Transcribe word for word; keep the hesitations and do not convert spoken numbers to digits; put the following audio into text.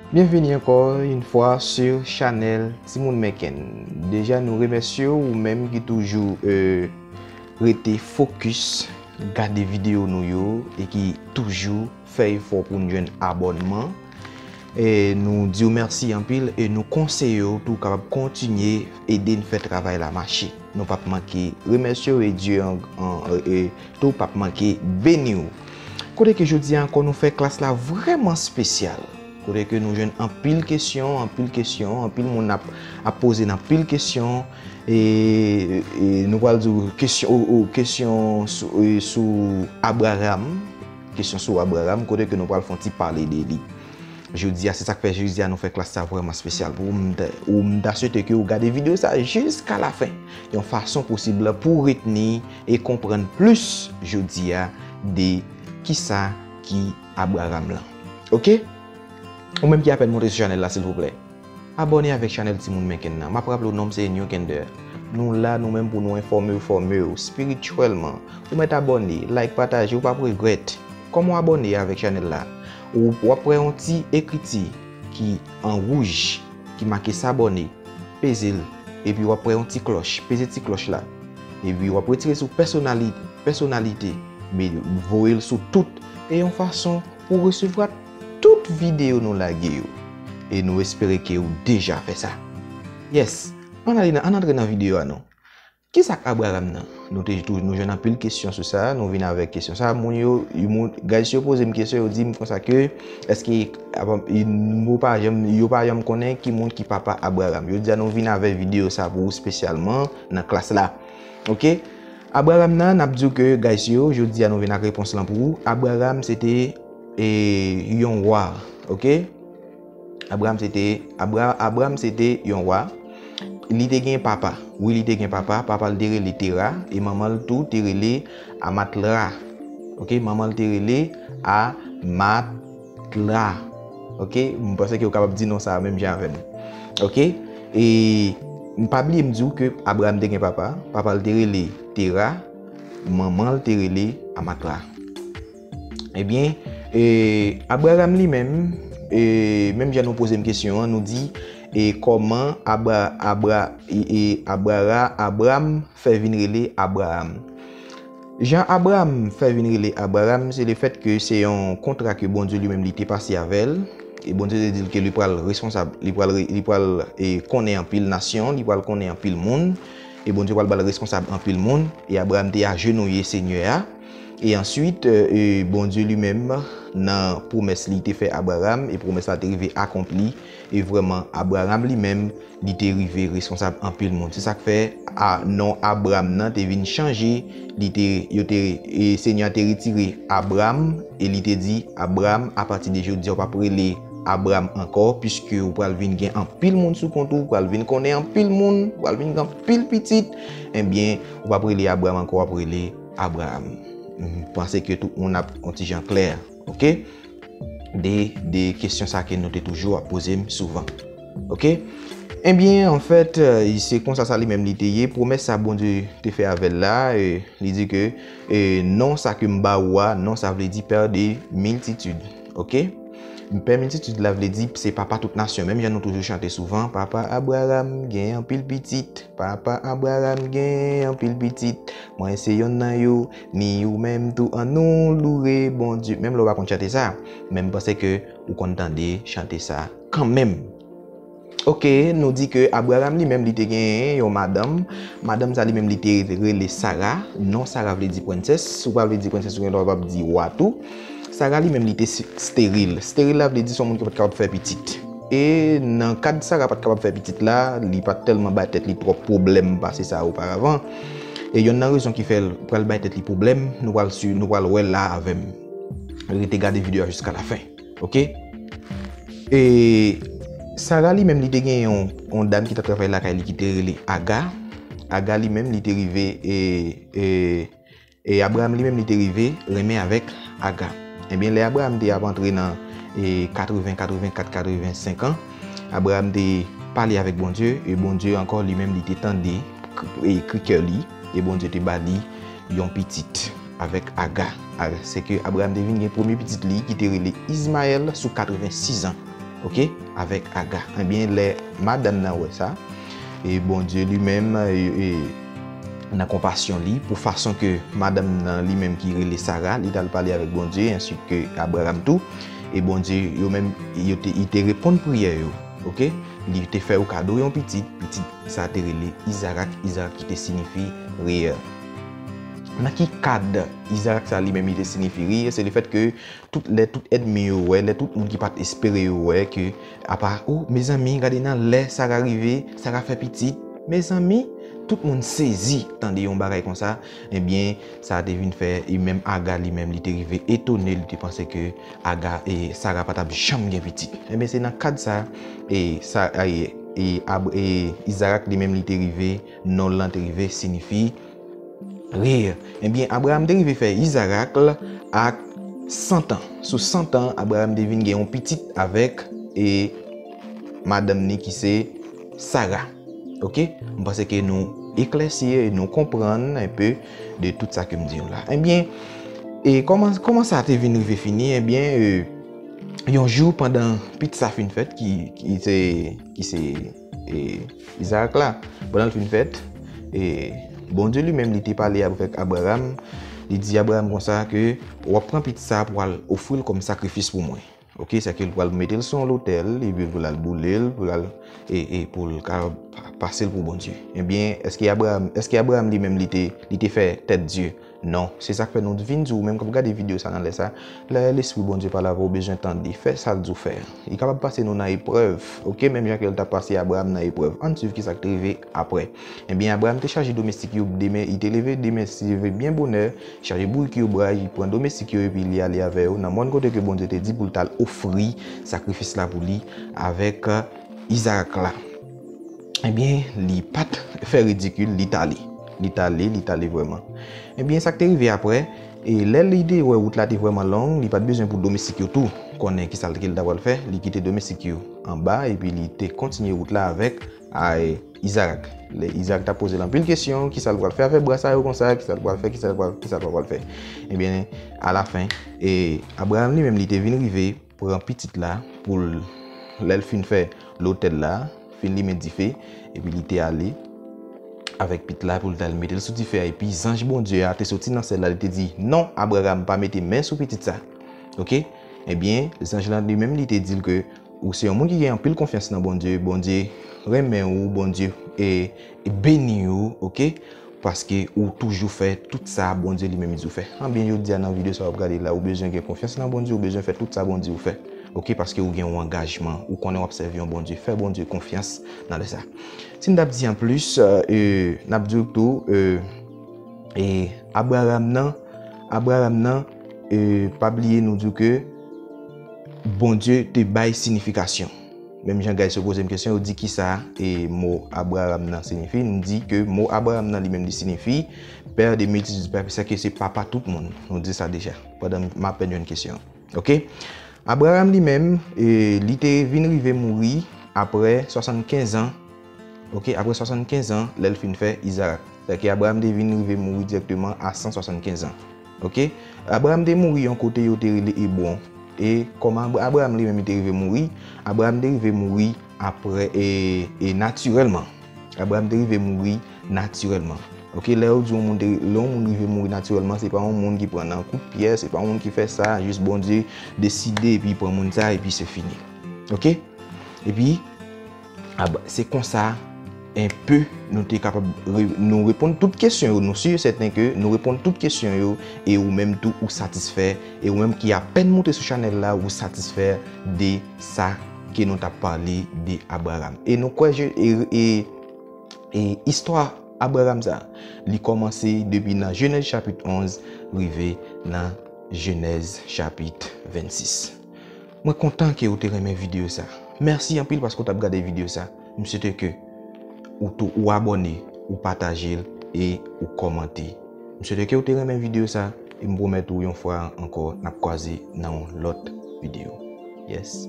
Byenveni ankò yon fwa sou chanèl Timoun Menken. Deja, nou remèsye w, ou menm ki toujou, euh, rete fokis, gade videyo nou yo e ki toujou fè efò pou n jwenn abònman. E nou di w mèsi anpil e nou konseye w tou kapab kontinye ede n fè travay la mache. Nou p ap manke remèsye w e Dye an, an, e tou p ap manke beni w. Kote ke jodi a ankò nou fè klas la vrèman espesyal. Kote ke nou jwenn anpil kesyon, anpil kesyon, anpil moun ap, ap poze n anpil kesyon. E, e nou pral di w kesyon, o, o, kesyon sou, e, sou Abraram. Kesyon sou Abraram, kote ke nou pral fè yon ti pale de li. Jodi a, se sa k fè jodi a nou fè klas sa vrèman espesyal pou ou. M ta, ou, m ta swete ke ou gade videyo sa jiska lafen. Yon fason posib pou w retni e konprann plis jodi a de kisa ki Abraram lan. Oke? Ou menm ki apèn monte sou chanèl la, silvouplè, abòne avèk chanèl Timoun Menken nan. M ap raple w, non m se New Kender. Nou la, nou menm, pou nou enfòme w, fòme w espirityèlman. Ou mèt abòne, like, pataje, ou p ap regrèt. Kòman w abòne avèk chanèl la? Ou, w ap wè yon ti ekriti ki an wouj, ki make s'abonner. Peze l, epi w ap wè yon ti klòch. Peze ti klòch la. Epi w ap retire sou pèsonali-, pèsonalite, men voye l sou tout. E yon fason pou w resevwa tout videyo nou lage yo. E nou espere ke w deja fè sa. Yes, ann ale nan, ann antre nan videyo a non. Kisa k Abraram nan? Nou te tou, nou jwenn anpil kesyon sou sa, nou vin avèk kesyon sa. Moun yo, moun, guys yo poze m kesyon, yo di m konsa ke, èske, apa, yo pa janm, yo pa janm konnen ki moun ki papa Abraram. Jodi a nou vin avèk videyo sa pou ou espesyalman nan klas la. Oke? Abraram nan, n ap di w ke, guys yo, jodi a nou vin ak repons lan pou ou. Abraram se te, e, yon wa, oke? Abraram se te, Abra-, Abraram se te yon wa. Li te gen papa. Wi, li te gen papa. Papa l te rele Tera, e manman l tou te rele Amatlra. Oke, manman l te rele Amatlra. Oke, m panse ke w kapab di non sa a menm jan avè m. Oke, e m pa bliye m di w ke Abraram te gen papa. Papa l te rele Tera, manman l te rele Amatlra. Ebyen, e, Abraram li menm, e, menm jan nou poze m kesyon an, nou di, e, kòman Abra-, Abra-, e, e, Abrara-, Abram fè vin rele Abraram? Jan Abraram fè vin rele Abraram, se lefèt ke se yon kontra ke Bondye li menm li te pase avè l. E Bondye te di l ke li pral responsab, li pral re-, li pral, e, konnen anpil nasyon, li pral konnen anpil moun. E Bondye pral ba l responsab anpil moun. E Abraram te ajenouye Senyè a. E answit, e, e, Bondye li menm, nan pwomès li te fè Abraram, e pwomès la te rive akonpli, e vrèman, Abraram li menm, li te rive responsab anpil moun. Se sa k fè a, non Abram nan te vin chanje, li te, yo te, e, Senyè a te retire Abram, e li te di, Abram, apati de jodi a, w p ap rele Abram ankò, piske ou pral vin gen anpil moun sou kont ou, ou pral vin konnen anpil moun, ou pral vin gen anpil pitit, ebyen, ou p ap rele Abram ankò, w ap rele Abraram. M panse ke tout moun ap yon ti jan klè, oke? De, de kesyon sa ke nou te toujou ap poze m souvan. Oke? Ebyen, anfèt, e, se konsa sa li menm li te ye. Pwomès sa Bondye te fè avè l la, e, li di ke, e, non sa ke m ba ou a, non sa vle di pè de miltitid. Oke? Pè miltitid la vle di se papa tout nasyon. Menm jan nou toujou chante souvan, Papa Abraram gen anpil pitit. Papa Abraram gen anpil pitit. Mwen se yonn nan yo, ni ou menm tou, annou louwe Bondye. Menm lè w pa konn chante sa, men m panse ke ou konn tande chante sa kanmenm. Oke, nou di ke Abraram li menm li te gen yon madanm. Madanm sa li menm li te rele Sara. Non Sara vle di prensès. Ou pa vle di prensès, ou gen dwa pa di wa tou. Sara li menm li te s-, steril. Steril la vle di se yon moun ki pa t kapab fè pitit. E nan kad Sara pa t kapab fè pitit la, li pa t tèlman bay tèt li twòp pwoblèm pase sa oparavan. E yonn nan rezon ki fè l pral bay tèt li pwoblèm, nou pral sui-, nou pral wè l la avè m. Rete gade videyo a jiska lafen. Oke? E Sara li menm li te gen yon, yon dam ki t ap travay lakay li ki te rele Aga. Aga li menm li te rive, e, e, e Abraram li menm li te rive renmen avèk Aga. Ebyen, lè Abraram te ap antre nan, e, katreven, katrevenkat, katrevensenk an, Abraram te pale avèk Bondye, e Bondye ankò li menm li te tande k-, e, kri kè li, e Bondye te ba li yon pitit avèk Aga. A, se ke Abraram te vin gen premye pitit li ki te rele Izmayèl sou katrevensis an. ok, avèk Aga. Ebyen, lè madanm nan wè sa, e Bondye li menm, e, e, nan konpasyon li, pou fason ke madanm nan li menm ki rele Sara, li t al pale avèk Bondye, answit ke Abraram tou, e Bondye yo menm, yo te, li te reponn priyè yo, ok? Li te fè yo kado yon pitit, pitit sa te rele Izarak, Izarak ki te sinifi rir. Nan ki kad Izarak sa li menm li te sinifi rir? Se lefèt ke tout, lè tout ènmi yo wè, lè tout moun ki pa t espere yo wè ke, apa, o, mezanmi, gade nan lè Sara rive, Sara fè pitit. Mezanmi, tout moun sezi tande yon bagay konsa. Ebyen, sa te vin fè, e menm Aga li menm, li te rive etone, li te panse ke Aga, e Sara pa t ap janm gen pitit. Ebyen, se nan kad sa, e sa, e, e, Ab- e Izarak li menm, li te rive, non l lan te rive sinifi rir. Ebyen, Abraram te rive fè Izarak ak san tan. Sou san tan, Abraram te vin gen yon pitit avèk, e, madanm ni ki se Sara. Ok? M panse ke nou eklèsi e nou konprann enpe de tout sa ke m di yo la. Ebyen, e kòman, kòman sa te vin rive fini? Ebyen, e, yon jou pandan pitit sa fin fèt, ki, ki se, ki se, e, Izarak la, pandan l fin fèt, e, Bondye li menm, li te pale avèk Abraram, li di Abraram konsa ke w ap pran pitit sa pou al ofri l kòm sakrifis pou mwen. Ok, sèke l pral mete l sou yon lotèl, epi pou l al boule l, pou l al, e, e pou l ka pa- pase l pou Bondye. Ebyen, èske Abraram, èske Abraram li menm li te, li te fè tèt dye? Non. Se sa k fè nou vin di w, ou menm k ap gade videyo sa nan lè sa, lè Lespri Bondye pale avè w, ou bezwen tande, fè sa l di w fè. Li kapab pase nou nan eprèv, ok, menm jan ke l t ap pase Abraram nan eprèv. Ann swiv ki sa k te rive apre. Ebyen, Abraram te chaje domestik yo demen, li te leve demen, se leve byen bonè, chaje bourik yo bra, li pran domestik yo epi li ale avè yo nan mòn kote ke Bondye te di pou l t al ofri sakrifis la pou li avèk, e, Izarak la. Ebyen, li pa t fè ridikil, li t ale. Li t ale, li t ale vrèman. Ebyen, sa k te rive apre, e lè li te wè wout la te vrèman long, li pa t bezwen pou domestik yo tou konnen ki sa l ke l ta pral fè. Li kite domestik yo anba, epi li te kontinye wout la avèk, a, e, Izarak. Lè Izarak t ap poze l anpil kesyon, ki sa l pral fè avèk bra sa yo konsa, ki sa l pral fè, ki sa l pral, ki sa l pral fè. Ebyen, alafen, e, Abraram li menm, li te vin rive pran pitit la pou l, lè l fin fè lotèl la, fin limen dife, epi li te ale avèk pitit la pou l t al mete l sou dife a, epi zanj Bondye a te soti nan syèl la, li te di, "Non, Abraram, pa mete men sou pitit sa." Ok? Ebyen, zanj lan li menm, li te di l ke ou se yon moun ki gen anpil konfyans nan Bondye, Bondye renmen ou, Bondye, e, e beni ou, ok? Paske ou toujou fè tout sa Bondye li menm di w fè. Anben, jodi a nan videyo sa w ap gade la, ou bezwen gen konfyans nan Bondye, ou bezwen fè tout sa Bondye w fè. Ok, paske ou gen yon angajman, ou konnen w ap sèvi yon Bondye. Fè Bondye konfyans nan lè sa. Si n t ap di anplis, e, n ap di w tou, e, e, Abraram nan, Abraram nan, e, pa bliye nou di w ke Bondye te bay sinifikasyon. Menm jan guys yo poze m kesyon, yo di kisa, e, mo Abraram nan siyifi, m di ke mo Abraram nan li menm li siyifi père de multitudes, sèke se papa tout moun. Nou di sa deja, pandan m apèn jwenn kesyon. Ok? Abraram li menm, e, li te vin rive mouri apre swasannkenz an. Ok, apre swasannkenz an, lè l fin fè Izarak. Sèke Abraram te vin rive mouri dirèkteman a san swasannkenz an. Ok? Abraram te mouri yon kote yo te rele Ebwon. E kòman Abra- Abraram li menm li te rive mouri? Abraram te rive mouri apre, e, e natirèlman. Abraram te rive mouri natirèlman. Ok, lè yo di yon moun te, lè yon moun rive mouri natirèlman, se pa yon moun ki pran nan kout pyè, se pa yon moun ki fè sa, jis Bondye deside epi pran moun sa epi se fini. Ok? Epi, ab- se konsa enpe nou te kapab re- nou reponn tout kesyon yo. Nou si e sèten ke nou reponn tout kesyon yo e ou menm tou ou satisfè. E ou menm ki apèn moute sou chanèl la, ou satisfè de sa ke nou t ap pale de Abraram. E nou kwè je- e, e, e istwa Abraram sa, li kòmanse depi nan Jenèz chapit onz rive nan Jenèz chapit vennsis. Mwen kontan ke ou te renmen videyo sa. Mèsi anpil paske w t ap gade videyo sa. M swete ke ou tou ou abòne, ou pataje l e ou kòmante. M swete ke ou te renmen videyo sa e m pwomèt ou yon fwa ankò n ap kwaze nan yon lòt videyo. Yes.